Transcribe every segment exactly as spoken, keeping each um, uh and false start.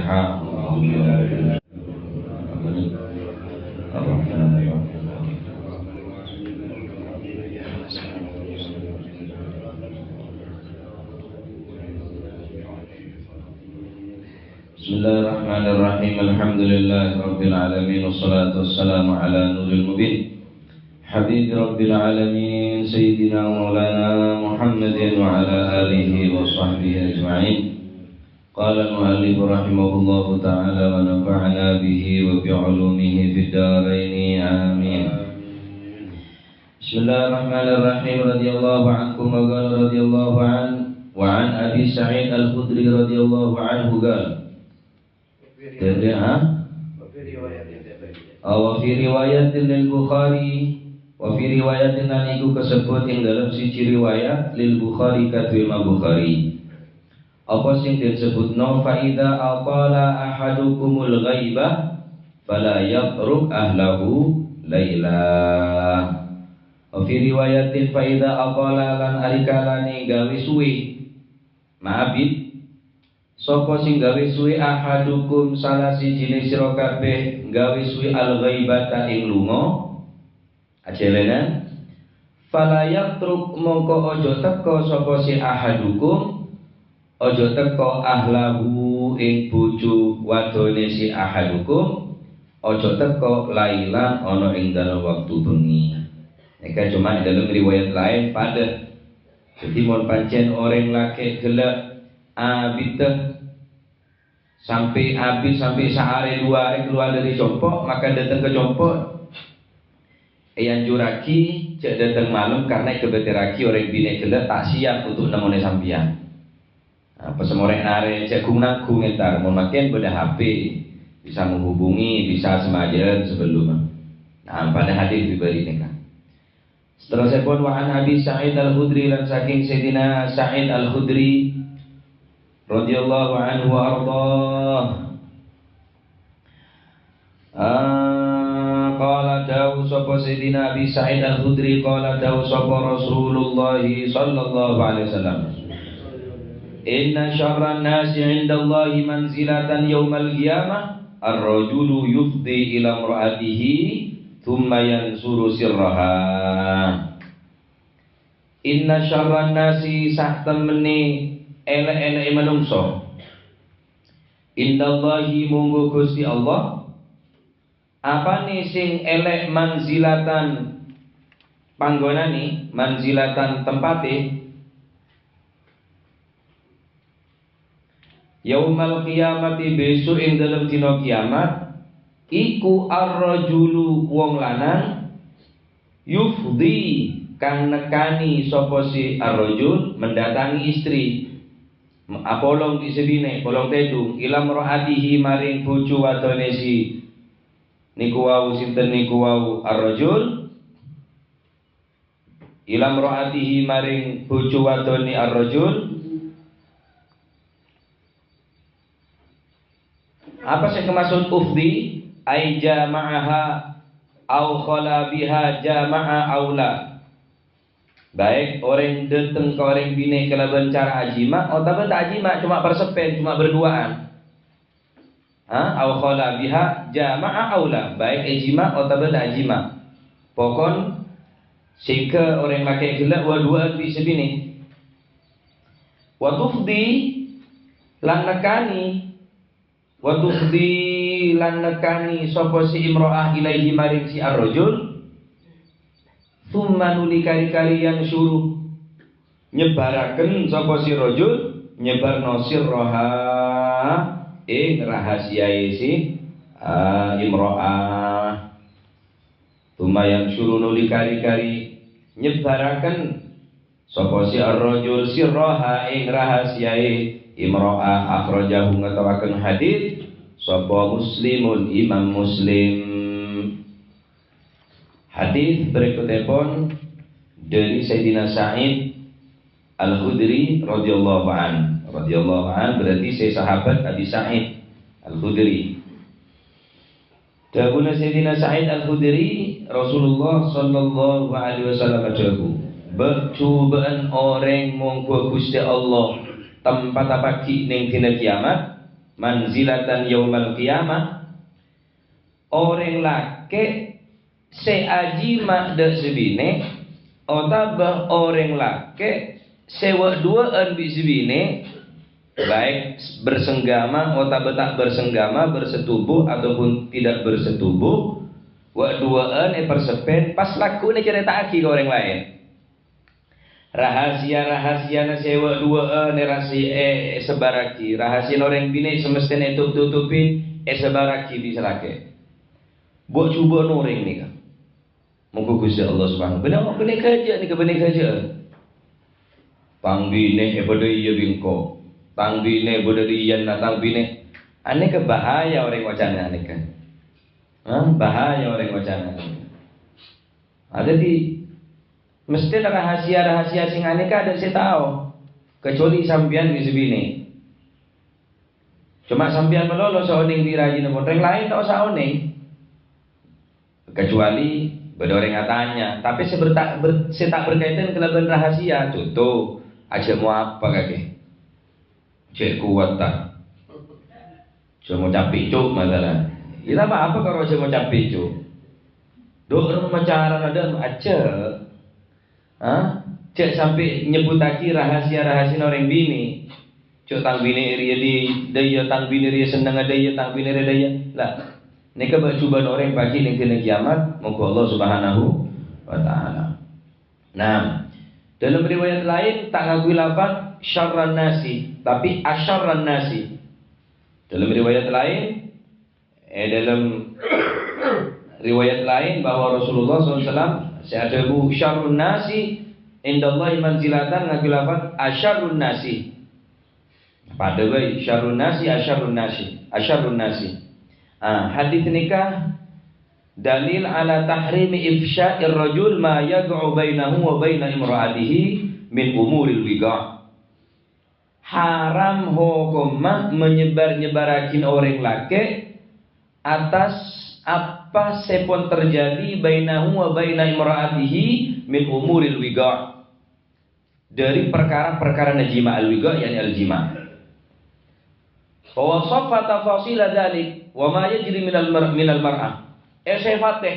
الرحمن الرحيم. بسم الله الرحمن الرحيم. الحمد لله رب العالمين، والصلاة والسلام على نور المبين، حبيب رب العالمين، سيدنا ومولانا محمد وعلى آله وصحبه أجمعين. قال المؤلف رحمه الله تعالى ونفعنا به وبعلومه في الدارين، آمين. بسم الله الرحمن الرحيم. رضي الله عنكم، وقال رضي الله عنه، وعن أبي سعيد الخدري رضي الله عنه قال. Jadi, ha? وفي رواية للبخاري، وفي رواية lan iku kasebbhut ing dalem siji riwayat, lil Bukhari, kaduwe Imam Bukhari. Apa sing disebutno, "Fa idza atala ahadukumul ghaibah, fala yatruk ahlahu laila." Wa fi riwayatin, "Fa idza atala," lan arikalane gawe suwe, mabit, sapa sing gawe suwe, "ahadukum," salah sijine sira kabeh gawe suwe, "al-ghaibata," ing lunga, Ajhâlânan, "Fala yatruk," mongko aja teka sapa se "ahadukum," aja teka "ahlahu," ing bojo wadone se "ahadukum," aja teka "lailan," ana ing dalem wektu bengi. Neka cuma ing dalem riwayat lain padha. Jadi, mon pancen oreng lake' gella' abidda, sampai habis, sampai saare dua are keluar dari compo', maka datang ke compo'. Eanjurragi ja' datang malem karena ekebaterragi oreng bine gella' ta' siap untuk nemone sampeyan. Nah, pas morek nare ja' gung-nanggung entar, mon maken bada H P, bisa menghubungi, bisa semajan sebelum. Nah, pada hadir di bari neka. Seterusipun, wa an Abi Sa'id Al-Khudri, lan saking Sayyidina Sa'id Al-Khudri radhiyallahu anhu wa ardhah. Ah, qala, dawuh sapa Sayyidina Abi Sa'id Al-Khudri, qala, dawuh sapa Rasulullah sallallahu alaihi wasallam, "Inna syarran nasi 'indallahi manzilatan yaumal qiyamah ar-rajulu yufdi ila imra'atihi tsumma yansuru sirraha." Inna syarran nasi, satemene ele'-ele'e manungso, indallahi, monggu Gusti Allah. Apane sing ele' manzilatan panggonane, manzilatan tempate? Yaumal qiyamati, besok ing dalem dina kiamat, iku ar-rajulu, wong lanang, yufdi, kang nekani sapa si ar-rajul, mendatangi istri, apolong gi' sabine, polong tedhung, ila imra'atihi, maring bojo wadone si niku wau, sinten niku wau, ar-rajul. Ila imra'atihi, maring bojo wadone ar-rajul. Apa sing kemaksud ufdi? Ai jama'aha au khala biha jama'a au la. Baik oreng dateng ka oreng bine kalaban cara ajima' otabâ ta' ajima', cuma persepen, cuma berduaan. Ha? Au khala biha jama'a au la, baik ejima' otabâ ta' ejima'. Pokon sehingga oreng make gella' wa-duwa'an bi' sabine. Wa tufdi, lan nekani, wa tufdi, lan nekani sapa si imra'ah ilaihi, maring si ar-rajul. Tsumma, nuli kari-kari, yansyuru, nyebaraken sapa si rajul, nyebarno sirraha, ing rahasiae si, ah, imra'ah. Tsumma yansyuru, nuli kari-kari nyebaraken sapa si ar-rajul sirraha, ing rahasiae imra'ah. Akhrajahu, ngatawaken hadis sapa Muslimun, Imam Muslim. Hadis berikutipun dari Sayyidina Sa'id Al-Khudri radhiyallahu an. Radhiyallahu an berarti se sahabat Abi Sa'id Al-Khudri. Dawuhna Sayyidina Sa'id Al-Khudri, Rasulullah sallallahu alaihi wasallam adhâbu, "Bâ-, cobâ'ân oreng monggu Guste Allah tempatapaghi neng dina kiamat, manzilatan yaumal qiyamah, orèng lakè' sè ajima' dâ' sè binè', otabâ orèng lakè' sè wâ'-duwâ'ân bi' sè binè', baik bersenggama otabâ ta' bersenggama, bersetubuh ataupun tidak bersetubuh, wâ'-duwâ'ân èperseppèn, pas lagghu'na ècarèta'aghi ka orèng laèn. Rahasia-rahasiana sè wâ'-duwâ'ân èrasi-, è-, èsebbhârraghi. Rahasiana orèng binè' semestèna ètutup-tutupè, èsebbhârraghi bi' sè lakè'. Bâ'-jubâ'ân orèng nèka. Mongghu Ghustè Allah Subhanahu. Bânnè, bânnè ghâjâ' nèka, bânnè ghâjâ'ân. Tang binè' èpadâ iyâ bi' engko'. Tang binè' bâdâ rèyanna tang binè'. Anèka bahaya orèng ocana anèka. Hah? Bahaya orèng ocana anèka. Ah, dhâddhi, mestèna rahasia-rahasia sè nganèka adâ' sè tao, kecuali sampèyan bi' sè binè'. Coma sampèyan malolo sè onèng bi' rajina, orèng laèn ta' osa onèng. Kecuali bâdâ orèng atanya, tapè sè berta-, ber-, sè ta' berkaitan kalabân rahasia, conto, ajâ' mo apa kakè? Cè' kowat, ta? Jhâ' mo capi', Cuk, masalah. Iyâ, ta' apa-apa karo jhâ' mo capi', Cuk. Dhu, remma carana dâ' ajâ'. Ha? Jhâ' sampè' nyebbhuttaghi rahasia-rahasiana orèng binè'. Cuk, tang binè' rèya dhi-, dâ'iyâ, tang binè' rèya sennengnga dâ'iyâ, tang binè' rèya dâ'iyâ. La, nèka bâ'-jubâ'ân orèng paghi' neng dinna kiamat, mongghu Allah Subhanahu wa Ta'ala. Nah, dalam riwayat laèn ta' ngangghuy lafaz syarran nasi, tapè asyarran nasi. Dalam riwayat laèn, è dalam riwayat laèn bahwa Rasulullah sallallahu alaihi wasallam sè adhâbu, "Syarrun nasi indallahi manzilatan," ngangghuy lafaz asyarrun nasi. Padâ bhâi, syarrun nasi, asyarrun nasi, asyarrun nasi. Ah, hadits nèka dalil ala tahrimi ifsya'ir rajul ma yaqa'u bainahu wa baina imra'atihi min umuril wiqa'. Haram hokomma manyebbar-nyebbarraghi orèng lakè' atas apa sè pon terjadi bainahu wa baina imra'atihi min umuril wiqa'. Dâri parkara-parkarana jima', al-wiqa', yakni al-jima'. Wa wasaffa tafasila dzalik wa ma yajri minal mar-, minal mar'ah. Èsèfatè,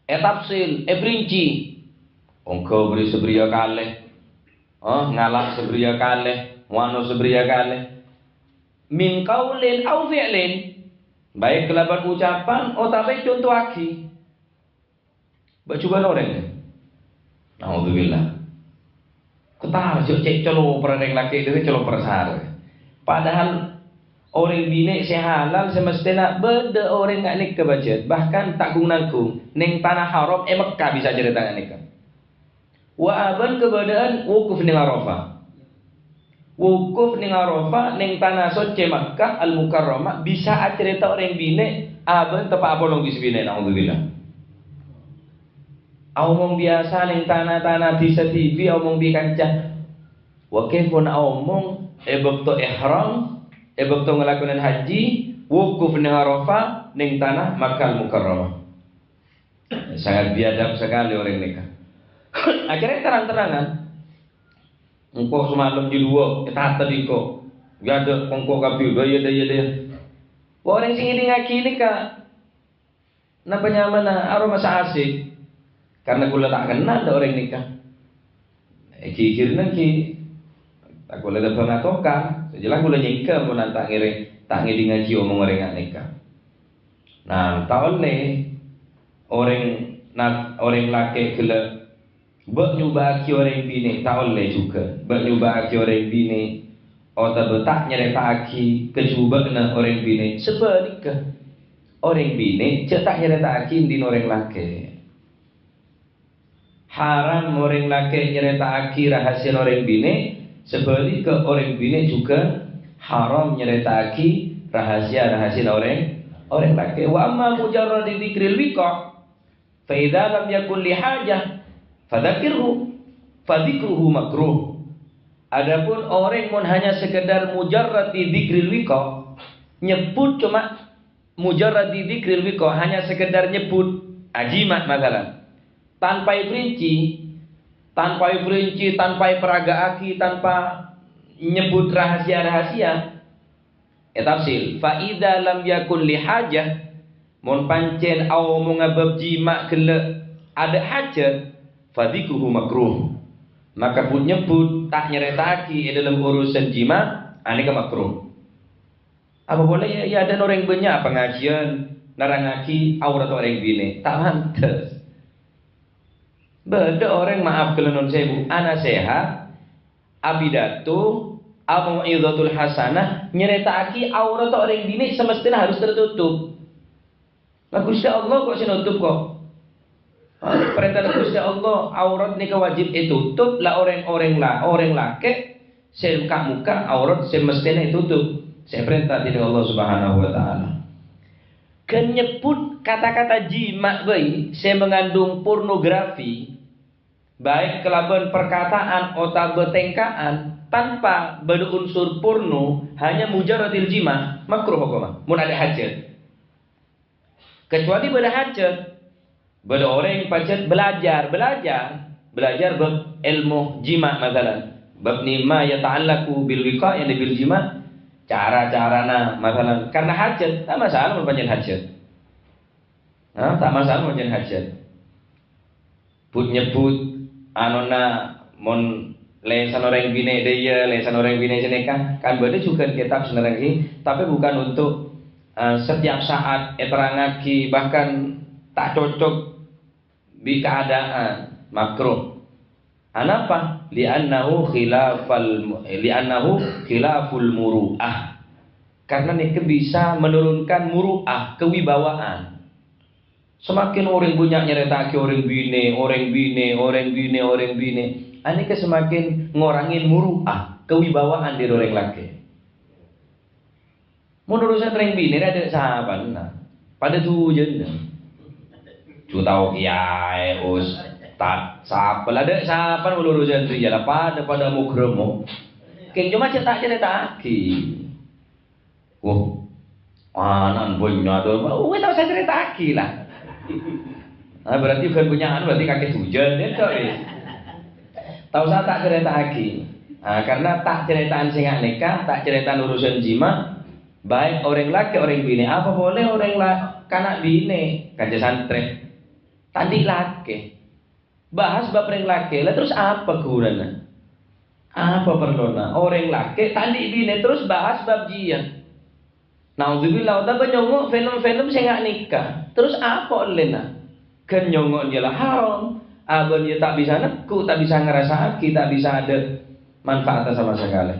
ètafsil, èprinci. Ongghâ bâri' sabâriyâ kalè. Oh, ngala' sabâriyâ kalè, ngono sabâriyâ kalè. Min qaulin au fi'lin. Baik kalabân ucapan otabâ ècontowaghi. Bâ'-jubâ'ân orèng. Naudzubillah. Kotar, jhâ' cè' coloper orèng lakè' dâri coloper sarè. Padahal orèng binè' sè halal sè mestèna bâdâ orèng nga' nèka, bâjât. Bahkan ta' gung-nanggung, neng tana haram è Mekkah bisa carèta nga' nèka. Wa abâ'na kabâdâ'ân wukuf neng Arafah. Wukuf neng Arafah, neng tana soccè Makkah Al-Mukarramah, bisa acarèta orèng binè' abâ'na teppa' apolong bi' sè binè', naudzubillah. Aomong biyasa neng tana-tana dhisa dhibi', aomong bi' kanca. Wa kèng pon aomong è bâkto ihram, è bâkto ngalakonè hajji, wukuf neng Arafah, neng tana Makkah Al-Mukarramah. Sangat biadab sakalè orèng nèka. Akhirnya terang-terangan. Engko' samalem jâ' duwâ', ètatèdhi engko'. Yâ, dâ', engko' kabbhi, dâ' iyâ, dâ' iyâ, dâ' iyâ. Orèng sè ngèdingngaghi nèka, napa nyamana, aromasa asik. Karena kaulâ ta' kenal dâ' orèng nèka. È ghighirna ghi, ta' kaulâ tebâng atokar. Sè jelas kaulâ nyèngghâ mon ta' ngèrèng, ta' ngèdingngaghi omong orèng nèka. Nah, ta' ollè orèng na-, orèng lakè' ghellâ' bâ' nyobâ'âghi orèng binè', ta' ollè jhughân. Bâ' nyobâ'âghi orèng binè' otabâ ta' nyarèta'aghi kajhubâ'na orèng binè'. Sabhâligghâ, orèng binè' jhâ' ta' nyarèta'aghi dhina orèng lakè'. Haram orèng lakè' nyarèta'aghi rahasiana orèng binè', sabhâligghâ orèng binè' jhughân haram nyarèta'aghi rahasia-rahasiana orèng, orèng lakè'. Wa amma mujarradi dzikril wiqa', fa idza lam yakun li hajah, fadzakirhu, fadzikruhu makruh. Adapun orèng mon hanya sekedar mujarradi dzikril wiqa', nyebbhut coma mujarradi dzikril wiqa', hanya sekedar nyebbhut ajima', masalan, tanpa èperinci, tanpa èperinci, tanpa èparaga'aghi, tanpa nyebbhut rahasia-rahasia, È tafsil, "Fa idza lam yakun li hajah," mon pancèn aomonga bab jima' ghellâ' adâ' hajat, "fa dzikruhu makruh." Maka but-nyebbhut ta' nyarèta'aghi è dhâlem urusan jima', anèka makruh. Apa polè, ya, ya, adâ' orèng bânnya' pangajiân nerrangaghi aoratta orèng binè', ta' pantes. Bâdâ orèng, maaf ghellâ' non sèbu, anasèhat, apidato, amau'izatul hasanah, nyarèta'aghi aoratta orèng binè' semestèna harus tertutup. Lah, Ghustè Allah kok sè nutup kok? Hah? Parèntana Ghustè Allah, aurat nèka wajib ètutup, la orèng-orèng la-, orèng lakè' sè ka-, mokka' aurat sè mestèna ètutup, sè èparènta dâri Allah Subhanahu wa Ta'ala. Ghân nyebbhut kata-kata jima' bhâi sè mengandung pornografi, baik kalabân parkataan otabâ tèngka'an, tanpa bâdâ unsur porno, hanya mujarradil jima', makruh hokomma, mon adâ' hajat. Kecuali bâdâ hajat. Bâdâ orèng pajhât belajar, belajar, belajar bab èlmo jima', masalan. Bab mimma yata'allaqu bil wiqa'i bil jima', cara-carana, masalan. Karena hajat, ta' masalah mon pancèn hajat. Nah, ta' masalah mon pancèn hajat. But-nyebbhut, anona, mon lèsan orèng binè' dâ' iyâ, lèsan orèng binè' sè nèka, kan bâdâ jhughân kètab sè nerrangaghi, tapè bukan untuk, eh, setiap saat èterrangaghi, bahkan ta' cocok bi' keadaan, makruh. Anapa? Li'annahu khilafal mu-, li'annahu khilaful muru'ah. Karena nèka bisa menurunkan muru'ah, kewibawaan. Semakin orèng bânnya' nyarèta'aghi orèng binè', orèng binè', orèng binè', orèng binè', anèka semakin ngorangè muru'ah, kewibawaan dâri orèng lakè'. Mon urusan orèng binè' rèya adâ' sapana, padâ dhujânna. Jhu tao kèyaè, ustad, sapa la adâ' sapana mon urusan rèya la padâ-padâ mogremo. Kèng coma jhâ' ta' carèta'aghi. Wah, ana'na bânnya' to. Wis ta' osa carèta'aghi la. Ah, berarti bukan punya anu, berarti kakè dhujân, ya, toh, wis. Ta' osa ta' carèta'aghi. Ah, karena ta' carèta'an sè nga' nèka, ta' carèta'an urusan jima', baik orèng lakè', orèng binè', apa polè orèng la-, kana' binè', kanca santrè. Ta' andi' lakè. Bahas bab rèng lakè', la terros apa ghunana? Apa parlona? Orèng lakè' ta' andi' binè' terros bahas bab jiyâ. Naudzubillah, otabâ nyongngo' film-film sè nga' nèka. Terros apa ollèna? Ghân nyongngo' jiyâ la haram. Abâ' jiyâ ta' bisa neggu', ta' bisa ngarasa'aghi, ta' bisa adâ' manfaatna sama sakalè.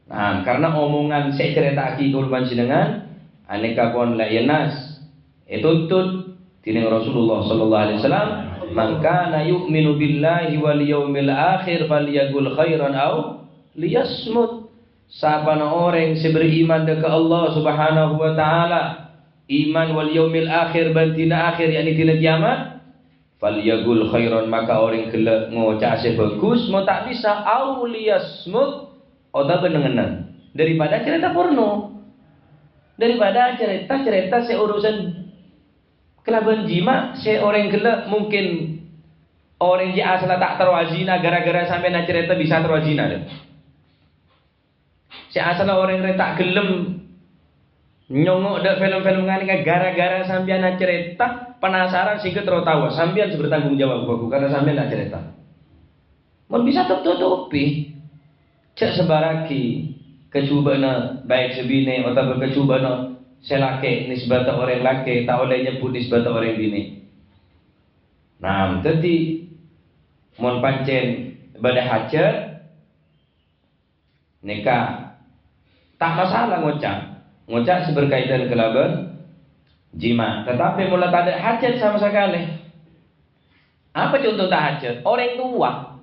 Nah, karena omongan sè ècarèta'aghi kaulâ panjhennengngan, anèka pon la iyâ nas. Ètuntut dhinèng Rasulullah sallallahu alaihi wasallam, "Man kana yu'minu billahi wal yaumil akhir falyaqul khairan aw liyasmut." Sapana orèng sè beriman dâ' ka Allah Subhanahu wa Ta'ala, iman wal yaumil akhir, bân dina akhir, yakni dina kiyamat, "Falyaqul khairan," maka orèng ghellâ' ngoca' sè bhâghus, mon ta' bisa, "aw liyasmut," otabâ neng-enneng, daripada carèta porno, daripada carèta-carèta sè urusan kalabân jima' sè orèng ghellâ' mungkin orèng jiyâ asalla ta' terro azina, gara-gara sampèyan acarèta bisa terro azina, lho. Sè asalla orèng rèya ta' ghellem nyongngo' dâ' film-film nganèka gara-gara sampèyan acarèta, penasaran sehingga terro tao. Sampèyan sè bertanggung jawab, Bu, karena sampèyan acarèta. Mon bisa tut-, tutupi. Jhâ' sebarraghi kajhubâ'na baik sè binè' otabâ kajhubâ'na sè lakè' nisbata orèng lakè', ta' ollè nyebbhut nisbata orèng binè'. Nah, dhâddhi mon pancèn bâdâ hajat, nèka ta' masalah ngoca', ngoca' sè berkaitan kalabân jima'. Tatapè mon la tadâ' hajat sama sakalè. Apa conto ta' hajat? Orèng towa.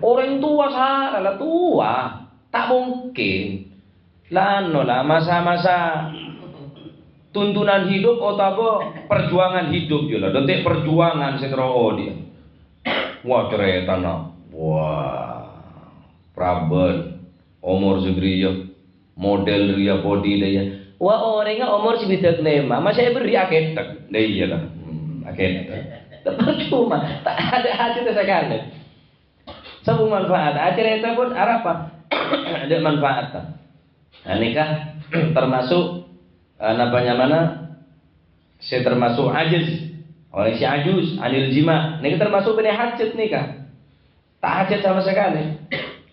Orèng towa sara la towa. Ta' mungkin. La, anu la, masa-masa tuntunan hidup otabâ perjuangan hidup, yâ la. Dântè' perjuangan sè terro odi'. Wah, carètana. Wah, prabân. Omor sagriyâ. Model rèya bodi rèya. Wah, orèngnga omor sè bidhâk lèma', masa èberri' akèthèk. Lah iyâ la. Hmm, akèthèk. Percuma. Ta' adâ' hajatna sakalè. Sapa manfaat? Acarèta pon arapa? Adâ' manfaat. Nah, nèka termasuk, eh, napa nyamana, sè termasuk ajiz, orèng sè ajuz, anil jima'. Nèka termasuk bânnè hajat nèka. Ta' hajat sama sakalè.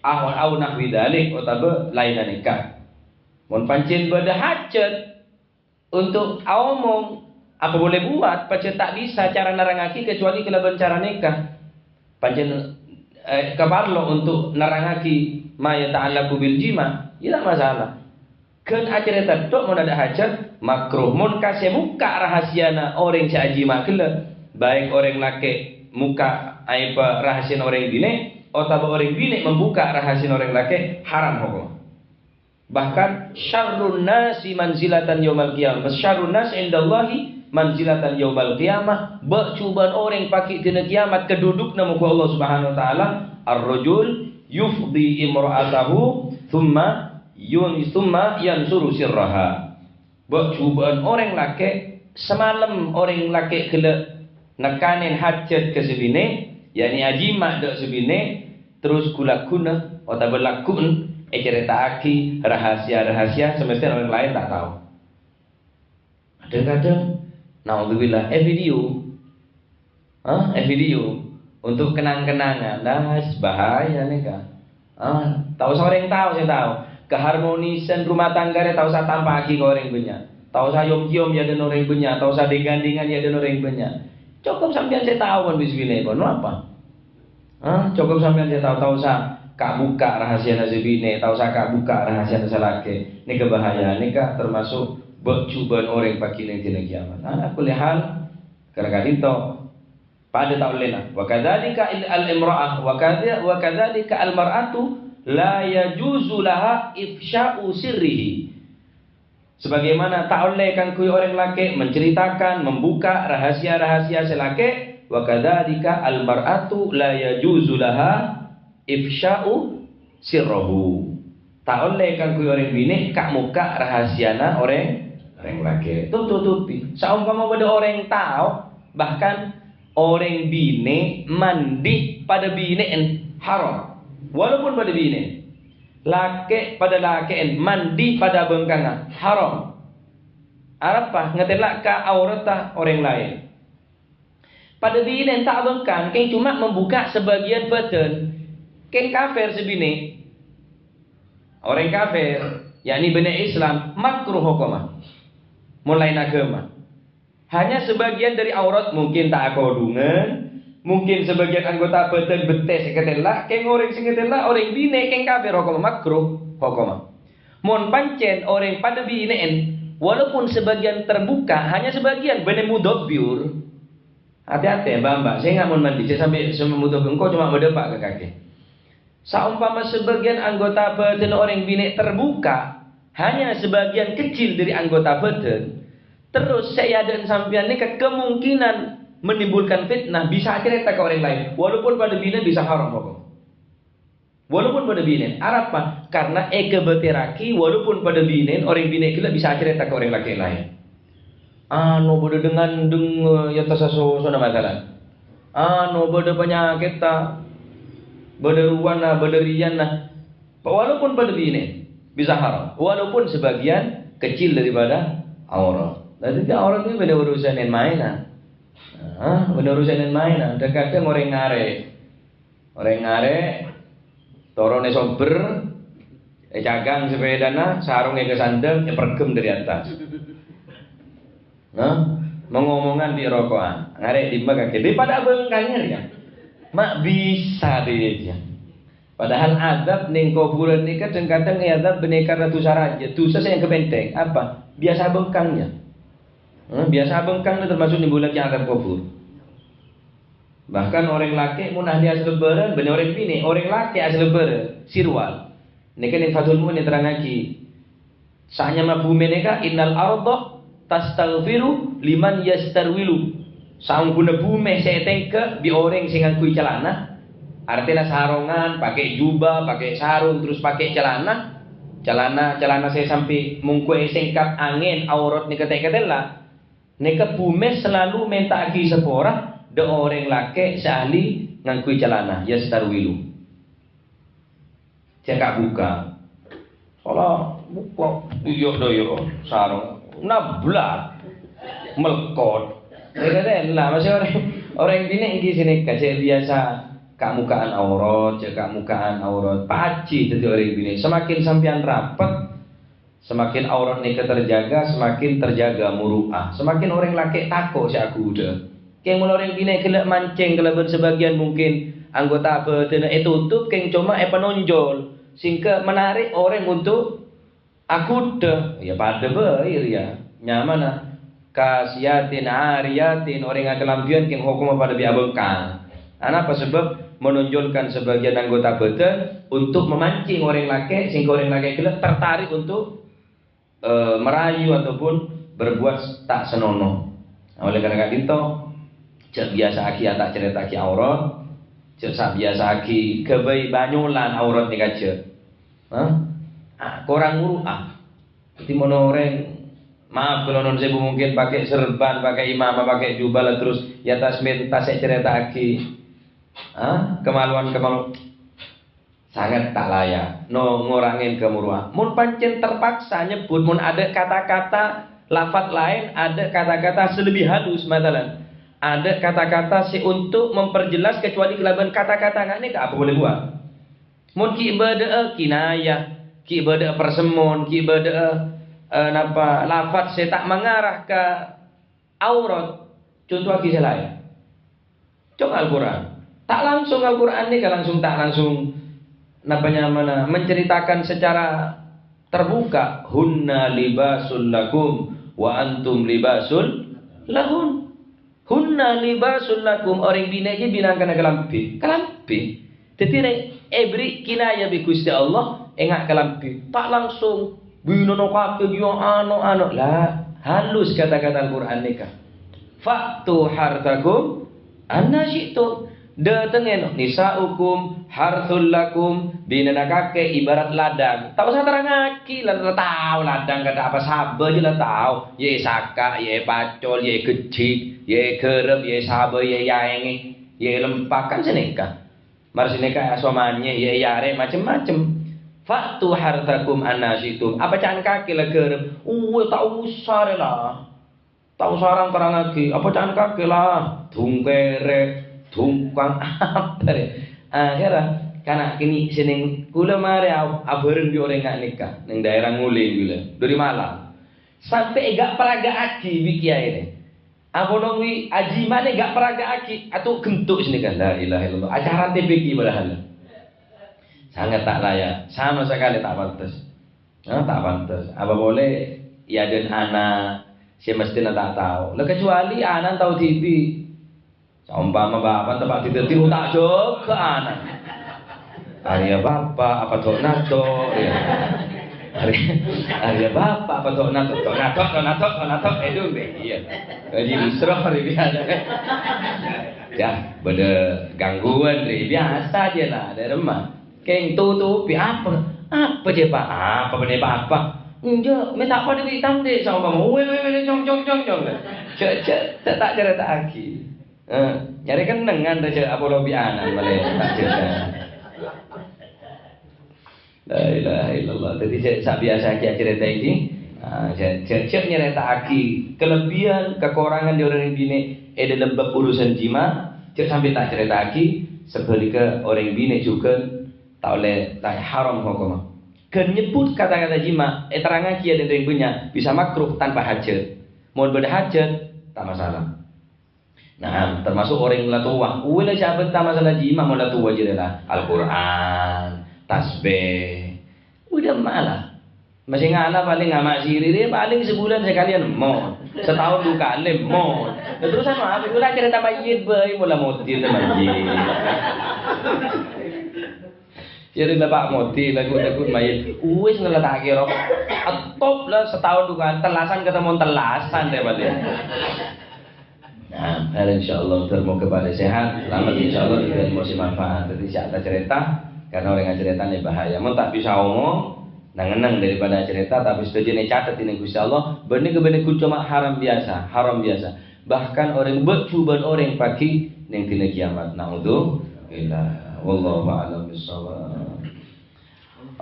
Au, au nahwi dzalik, otabâ laènna nèka. Mon pancèn bâdâ hajat untuk aomong, apa boleh buat, pajhât ta' bisa cara nerrangaghi kecuali kalabân cara nèka. Pancèn, eh, kaparlo untuk nerrangaghi ma yata'allaqu bil jima', ya ta' masalah. Ghân acarèta tok mon adâ' hajat, makruh. Mon ka sè mokka' rahasiyana orèng sè ajima' ghellâ', baik orèng lakè' mokka' aèbbhâ rahasiyana orèng binè', otabâ orèng binè' membuka rahasiyana orèng lakè', haram hokom. Bahkan, syarrun nasi manzilatan yaumal qiyamah. Syarrun nas indallahi manzilatan yaumal qiyamah. Bâ' jhubâ'ân orèng paghi' dina kiyamat kadhudhukna mongghu Allah Subhanahu wa Ta'ala. Ar-rajul yufdi imra'atahu thumma yun-, thumma yansuru sirraha. Bâ' jhubâ'ân orèng lakè', samalem orèng lakè' ghellâ' nekanè hajat ka sè binè', ya'ni ajima' dâ' sè binè', terros ghu-lagghuna otabâ lagghu'en ècarèta'aghi rahasiya-rahasiya sè mestèna orèng laèn ta' tao. Kadhâng-kadhâng, naudzubillah, è video. Hah? È video. Untuk kenang-kenangan. Nah, bahaya nèka. Ah, ta' osa orèng tao sè tao. Kaharmonisan rumah tangga rè ta' osa tampa'aghi ka orèng bânnya'. Ta' osa yom-kiyom è adâ'na orèng bânnya', ta' osa ding-gandingan è adâ'na orèng bânnya'. Cokop sampèyan sè tao mon bis binè' kono apa? Ah, cokop sampèyan sè tao, ta' osa ka'-bukka' rahasiyana sè binè', ta' osa ka'-bukka' rahasiyana sè lakè'. Nèka bahaya, nèka termasuk bâ' jhubâ'ân orèng paghi' neng dina kiyamat. Ala kulli hal, kala ka'dinto. Padâ ta' ollèna. Wa kadzalika il-, al-imra'ah, wa kadza-, wa kadzalika al-mar'atu la yajuzu laha ifsya'u sirrihi. Sebagaimana ta' ollè kaangghuy orèng lakè' menceritakan, membuka rahasia-rahasia sè lakè', wa kadzalika al-mar'atu la yajuzu laha ifsya'u sirrahu. Ta' ollè kaangghuy orèng binè' ka'-mokka' rahasiyana orèng, orèng lakè'. Tut-, tutupi. Saompama bâdâ orèng tao, bahkan orèng binè' mandi padâ binè'en, haram. Walaupun padâ binè'. Lakè' padâ lakè'en mandi padâ abângkanga, haram. Arapa? Ngatèla' ka aoratta orèng laèn. Padâ binè'en ta' abângkang, kèng coma membuka sebagian bâdân. Kèng kafir sè binè'. Orèng kafir, yakni bânnè Islam, makruh hokomma. Mon laèn aghâma. Hanya sebagian dari aurat mungkin ta' akodhungan, mungkin sebagian anggota bâdân bettè sè katèla', kèng orèng sè ngatèla' orèng binè' kèng kafir hokomma, makruh hokomma. Mon pancèn orèng padâ binè'en, walaupun sebagian terbuka, hanya sebagian bânnè mudabbiur. Ati-ati, Mbak-mbak, sènga' mon mandi, jhâ' sampè' sè mudabbiur, engko' coma madâpa' ka kakè. Saompama sebagian anggota bâdân orèng binè' terbuka, hanya sebagian kecil dari anggota bâdân, terros sè èadâ'ân sampèyan nèka kemungkinan menimbulkan fitnah, bisa acarèta ka orèng laèn, walaupun padâ binè' bisa haram hokom. Walaupun padâ binè', arapa? Karena èkabâtèrraghi, walaupun padâ binè', orèng binè' ghellâ' bisa acarèta ka orèng lakè' laèn. Ano bâdâ deng-ngandeng, eh, è attas sasosona masalan. Ano bâdâ panyakètta, bâdâ ruwana, bâdâ riyanna. Walaupun padâ binè', bisa haram. Walaupun sebagian kecil daripada aurat. Dhâddhi aurat itu bâdâ urusan yang maènan. Nah, bâdâ urusan yang maènan. Kadhâng-kadhâng orèng ngarè'. Orèng ngarè', toron è sombher, ècagang sepèdana, sarong èkasandhâng, èperghem dâri attas. Nah, mong-omongan bi' roko'an. Ngarè' dimma kakè? Dâri padâ abângkang rèya. Ma' bisa dâ' iyâ. Padahal adzâb neng kobhurân nèka kadhâng-kadhâng èadzâb bânnè karna dhusa rajâ. Dhusa sè èanggep ènthèng. Apa? Biyasa abângkang, yâ. Hmm, biyasa abângkang termasuk nimbulaghi adzâb kobhur. Bahkan orèng lakè' mon ahli asalèbârân, bânnè orèng binè', orèng lakè' asalèbârân, sirwal. Nèka neng Fathul Mu'in èterrangaghi, sanyama bhumè nèka, "Innal ardha tastaghfiru liman yastarwilu." Saongghuna bhumè sè ètèngghâ' bi' orèng sè ngangghuy calana, artèna sarongan, pakè jubah, pakè sarong, terros pakè calana, calana, calana sè sampè' mongghu èsèngkap angèn, aurat nèka ta' èkatèla'. Nèka bhumè salalu mènta'aghi sapora dâ' orèng lakè' sè ahli ngangghuy calana, yastarwilu. Jhâ' ka'-bukka'. Kala Buka, iya, do, iya, sarong. Nablar. Melkot. Keren lah, masih orang, orang binè' iki sini, kajè biasa kamukaan aurat, jâ' kamukaan aurat. Paji dâddi orang binè'. Semakin sampeyan rapet, semakin aurat nèka terjaga, semakin terjaga muru'ah. Semakin orang lakè' tako' sè aghudhâ. Kèng mon orang binè' ghellâ' mancèng kalabân sebagian mungkin anggota bhâdhânna ètutup, kèng coma èpanonjol, sehingga menarik orang untuk aghudhâ. Ya padâ bhâi rèya. Nyamana kasiyatin ariyatin, orang akalambhiyân kèng hokomma padâ bi' abângkang. Anapa sebab? Menonjolkan sebagian anggota badan untuk memancing orang lakè', sehingga orang lakè' ghellâ' tertarik untuk eh, merayu ataupun berbuat ta' senono. Oleh karena ka'dinto, jâ' biyasa'aghi ta' carèta'aghi aurat, jâ' sa' biyasa'aghi ghâbây banyolan aurat nèka jâ'. Hah? Ah, korang muru'ah. Dâddi mon orèng, maaf kalau non sewu mungkin pakai serban, pakai imamah, pakai jubah lah terus ya tas mentas sè carèta'aghi. Hah? Kemaluan-kemaluan. Sanget ta' layak, no, ngorangè kamuru'ah. Mon pancèn terpaksa nyebbhut, mon adâ' kata-kata, lafat laèn, adâ' kata-kata sè lebbi halus, masalan, adâ' kata-kata sè untuk memperjelas kecuali kalabân kata-kata nga' nèka apa boleh buat. Mon ghi' bâdâ'â kinayah, ghi' bâdâ'â persemmon, ghi' bâdâ'â, eh, napa, lafat sè ta' mangarah ka aurat, conto'aghi sè laèn. Cong Al-Qur'an. Ta' langsung Al-Qur'an nèka langsung, ta' langsung, napa nyamana, menceritakan secara terbuka, "Hunna libasul lakum wa antum libasul lahun." "Hunna libasul lakum," orèng binè' ghi' bilangkana kalambhi. Kalambhi. Dâddi rè-, èberri' kinayah bi' Ghustè Allah, enga' kalambhi. Ta' langsung, "Binèna kakè ghi' ano-ano." La, halus kata-kata Al-Qur'an nèka. "Fa'tu hartsakum anna syi'tum." Dâtengngè no, "Nisa'ukum hartsul lakum," binèna kakè ibarat ladang. Ta' osa terrangaghi, la, la tao ladang kadâ' apa sabâ jâ la tao. Ya èsaka', ya èpacol, ya ègejjhik, ya èghârâp, ya èsabâ, ya èyaèngè, ya èlempak, kan sanèka. Mara sanèka asomanyè, ya, ya, arè, macem-macem. "Fa'tu hartsakum anna syi'tum." Apa ca'na kakè la ghârâp? Uwè, ta' osa rè la. Ta' osa rang-terrangaghi. Apa ca'na kakè la? Dungkèrè, dungkang, apa rè? Akhèrra, kana' kènè' sè neng kaulâ marè ab-, abhâreng bi' orèng nga' nèka. Neng daerah Ngulè kaulâ. Dâri Malang. Sampè' èga'-paraga'aghi bi' kiyaè rè. Apolong wi ajima'na ga' paraga'aghi, atu' ghento' sè nèka, la ilaha illallah. Acara T P Q padahal. Sangat tak layak, sama sekali tak pantes. Nah, tak pantes. Apa boleh ya dan ana sè mesthèna ta' tao. Lah, kecuali ana tao dhibi'. Saompama bapa' tepa' didhâddhi, ta' jâgâ ana. Arèya bapa' apa do' nado', ya. Arè-, arèya bapa' apa do' nado', do' nado', do' nado', do' nado', eh, dong, deh, iya. Jadi, musroh, rè, biasa. Ya, bâdâ gangguan, rè, biasa jiyâ, la, dâ' remma. Kèng tutupi, apa? Apa, jiyâ, Pa'? Apa, bânnè, Pa', apa? Enjâ', mè' ta' padâ bi' tang, deh, saompama. Wè, wè, wè, cong, cong, cong, cong. Cè', cè', ta', ta' carèta'aghi. Eh, nyarè kennengngan rè, cè', apolong bi' ana malè, ta' jâgâ. La ilaha illallah. Dâddhi, cè', sabiasa kèya carèta iki. Ah, cè', cè', cè' nyarèta'aghi kelebihan, kekurangan dâri orèng binè' è dâlem bab urusan jima', cè' sampè' ta' carèta'aghi, sabhâligghâ orèng binè' jhughân ta' ollè, ta' haram hokomma. Ghân nyebbhut kata-kata jima', èterrangaghi dâ' rèng bânnya', bisa makruh tanpa hajat. Mon bâdâ hajat, ta' masalah. Nah, termasuk orèng la towa. Uwè la, sabâ' ta' masalah jima' mon la towa jârèya la. Al-Qur'an, tasbih. Udah malah. Masih ngala paling ngama' sirih, palèng sabulân sakalèyan mon. Sataon du kalè mon. Lah terus anu apa? Ora carèta mayyit bhâi, mola modhi ta' mayyit. Jadi la Pak Modi, lagu-lagu main. Uwis ngeletake rok. Top lah setahun dua kali, telasan ketemu telasan deh balik. Nah, hal insyaallah termoga pada sehat, selamat insyaallah, dan mau manfaat. Jadi siapa cerita, karena orang cerita ini bahaya. Mau tak bisa omong, nang-nang daripada cerita, tapi setuju nih catat ini Gusti Allah. Benih ke benih cuma haram biasa, haram biasa. Bahkan orèng bâ' jhubân orèng pagi neng dina kiamat. Naudzubillah. Wallahu a'lam bishawab.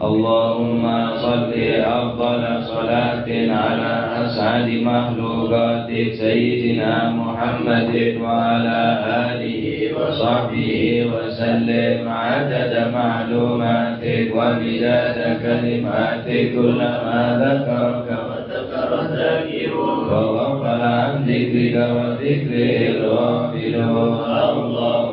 اللهم صل أفضل صلاة على أسعد مخلوقاتك سيدنا محمد وعلى آله وصحبه وسلم عدد معلوماتك ومداد كلماتك، كلما ذكرك وذكر الذاكرون وغفل عن ذكرك وذكره الغافلون. اللهم